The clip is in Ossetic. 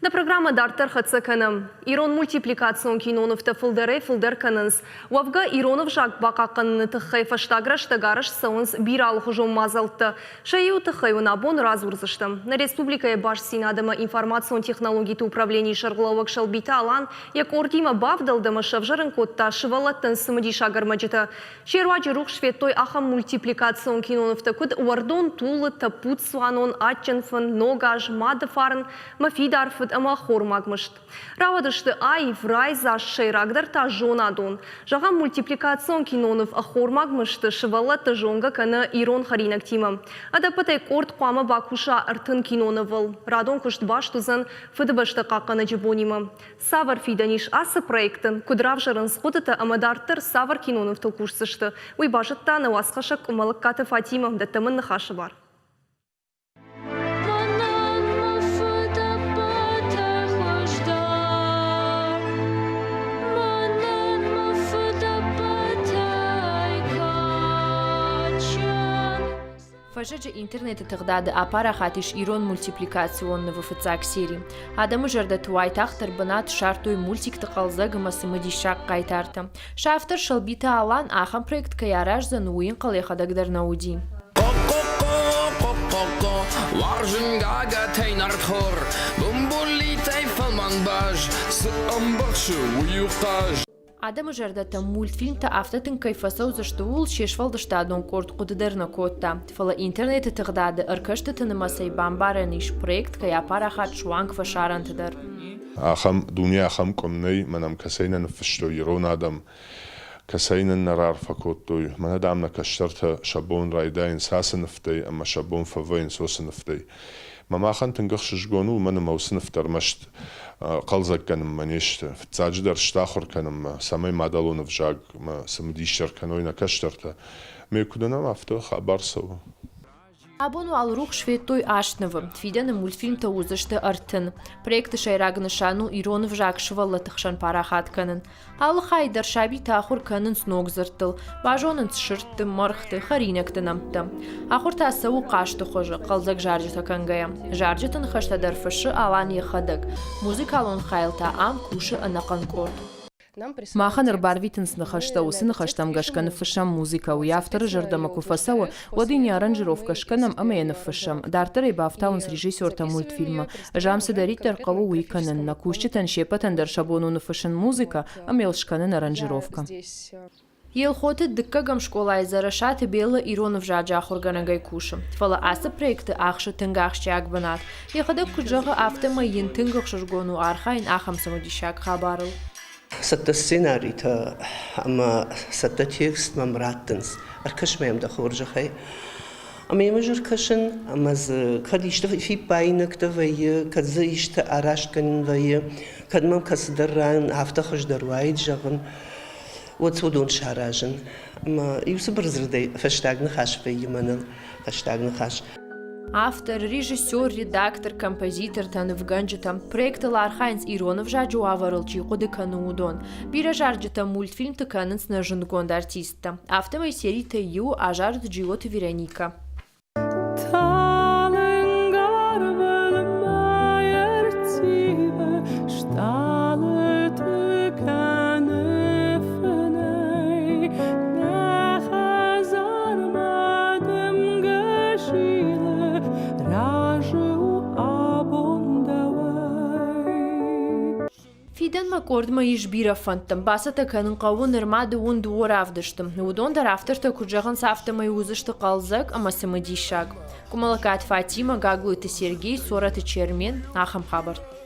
Нӕ программӕ дарддӕр хӕццӕ кӕнӕм. Ирон мультипликацион кинонывтӕ фылдӕрӕй-фылдӕр кӕнынц. Уӕвгӕ, ирон ӕвзаг бахъахъхъӕныны тыххӕй фӕстаг рӕстӕг арӕзт цӕуынц бирӕ алыхуызон мадзӕлттӕ. Сӕ иуы тыххӕй уын абон радзурдзыстӕм. Нӕ республикӕйы бастдзинад ӕмӕ информацион технологиты управленийы сӕргълӕууӕг Сӕлбиты Алан йӕ къордимӕ бавдӕлд ӕмӕ сӕвзӕрын кодта сывӕллӕттӕн цымыдисаг ӕрмӕджытӕ. Се руаджы рухс федтой ахӕм мультипликацион кинонывтӕ, куыд Уӕрдон тулы, Тӕппуд цуанон, Адджын фын, Ног аз, Мады фарн, Мӕ фидар фыд ӕмӕ Ӕххормаг мыст. Рауадысты аив, райдзаст, сӕйрагдӕр та зонадон. Зӕгъӕм, мультипликацион киноныв Ӕххормаг мысты сывӕллӕтты зонгӕ кӕны ирон хӕринӕгтимӕ. Ӕдӕппӕтӕй къорд хъуамӕ бакуса 30 кинонывыл. Радон куыст баст уыдзӕн Фыдыбӕстӕ хъахъхъӕнӕджы бонимӕ. Цавӕр фидӕн ис ацы проектӕн, куыд равзӕрынц хъуыдытӕ ӕмӕ дарддӕр цавӕр кинонывтыл кусдзысты, уый базыдта нӕ уацхӕссӕг Къуымӕллӕгкаты Фатимӕ. Дӕттӕм ын ныхасы бар. Фӕззӕджы интернеты тыгъдады апарахат ис ирон мультипликацион нывы фыццаг сери. Адӕмы зӕрдӕты уайтагъддӕр бынат ссардтой мультикты хъӕлдзӕг ӕмӕ цымыдисаг хъайтартӕ. Сӕ автор Сӕлбиты Алан ахӕм проект кӕй араздзӕн, уый ӕнхъӕл йӕхӕдӕг дӕр нӕ уыди. Уарзын гагатӕй нартхор, бумбулитӕй фӕлмӕн баз, цы ӕмбӕхсы, уый у хъаз. Адӕмы зӕрдӕтӕм мультфильмтӕ афтӕ тынг кӕй фӕцӕудзысты, ууыл се сфӕлдыстадон къорд хъуыды дӕр нӕ кодта. Фӕлӕ интернеты тыгъдады ӕркӕстыты нымӕцӕй бамбарӕн ис, проект кӕй апарахат суанг фӕсарӕнты дӕр. Ахӕм дуне ахӕм къуым нӕй, мӕнӕм кӕцӕй нӕ ныффыстой ирон адӕм, кӕцӕй нын нӕ раарфӕ кодтой. Мӕнӕ, дам, нӕ кӕстӕртӕ сӕ бон райдайынц ацы нывтӕй ӕмӕ сӕ бон фӕвӕййынц уыцы нывтӕй. Мӕ махӕн тынг ӕхсызгон у, уымӕн ӕмӕ уыцы нывтӕ ӕрмӕст хъӕлдзӕг кӕнынмӕ не сты. Фыццаджыдӕр сты ахуыр кӕнынмӕ, цӕмӕй мадӕлон ӕвзагмӕ цымыдисдӕр кӕной нӕ кӕстӕртӕ. Ме куыд уынӕм, афтӕ хабар цӕуы. Абон уал рухс федтой аст нывы. Фидӕны мультфильмтӕ уыдзысты 30. Проекты сӕйраг нысан у ирон ӕвзаг сывӕллӕтты хсӕн парахат кӕнын. Алы хайы дӕр сабитӕ ахуыр кӕнынц ног дзырдтыл, базонынц сырдты, мӕргъты, хӕринӕгты нӕмттӕ. Ахуыр та цӕуы хъазты хуызы, хъӕлдзӕг зарджытӕ кӕнгӕйӕ. Зарджыты ныхӕстӕ дӕр фыссы Алан йӕхӕдӕг. Музыкалон хайыл та ам кусы ӕнӕхъӕн къорд. Махӕн ӕрбарвитынц ныхӕстӕ, уыцы ныхӕстӕм гӕсгӕ ныффыссӕм музыкӕ, уый авторы зӕрдӕмӕ куы фӕцӕуы, уӕд ын йӕ аранжировкӕ скӕнӕм ӕмӕ йӕ ныффыссӕм. Дарддӕр ӕй бафтауынц режиссертӕ мультфильммӕ. Ӕз ам цыдӕриддӕр хъӕуы, уый кӕнын. Нӕ кусджытӕн се ппӕтӕн дӕр сӕ бон у ныффыссын музыкӕ ӕмӕ йыл скӕнын аранжировкӕ. Елхоты дыккӕгӕм скъолайы Дзӕрӕсаты Беллӕ ирон ӕвзаджы ахуыргӕнӕгӕй кусы. Фӕлӕ ацы проекты ахсы тынг ахсджиаг бынат. Йӕхӕдӕг куыд зӕгъы, афтӕмӕй йын тынг ӕхсызгон у архайын ахӕм цымыдисаг хабарыл. Цӕттӕ сценаритӕ ӕмӕ цӕттӕ текст мӕм раттынц. Ӕркӕс ма йӕм дӕ хорзӕхӕй. Ӕмӕ йӕм ӕз ӕркӕсын, ӕмӕ дзы кӕд исты фиппаинӕгтӕ вӕййы, кӕд дзы исты араст кӕнын вӕййы, кӕд мӕм кӕцыдӕр ран афтӕ хуыздӕр уаид, зӕгъын, уӕд уыдон саразын. Ӕмӕ иу цыбыр дзырдӕй фӕстаг ныхас вӕййы мӕныл, фӕстаг ныхас. Автор, режиссер, редактор, композитортӕ, нывгӕнджытӕ. Проектыл архайынц ирон ӕвзаджы уавӕрыл чи хъуыды кӕны, уыдон. Бирӕ зарджытӕ мультфильмты кӕнынц нӕ зындгонд артисттӕ. Афтӕмӕй серитӕй иу азарыд Джиоты Вероникӕ. Талынг арвыл мӕй ӕрттивы, стъалыты кӕны фынӕй. Нӕ хӕдзармӕ дымгӕ зилы, разы у абон дӕуӕй. Фидӕнмӕ къордмӕ ис бирӕ фӕндтӕ. Бацӕттӕ кӕнын хъӕуы нырма дыууын дыууӕ равдысты. Уыдон дӕр автортӕ куыд зӕгъынц, афтӕмӕй уыдзысты хъӕлдзӕг ӕмӕ цымыдисаг. Къуымӕллӕгкаты Фатимӕ, Гаглойты Сергей, Цорӕты Чермен, ахӕм хабӕрттӕ.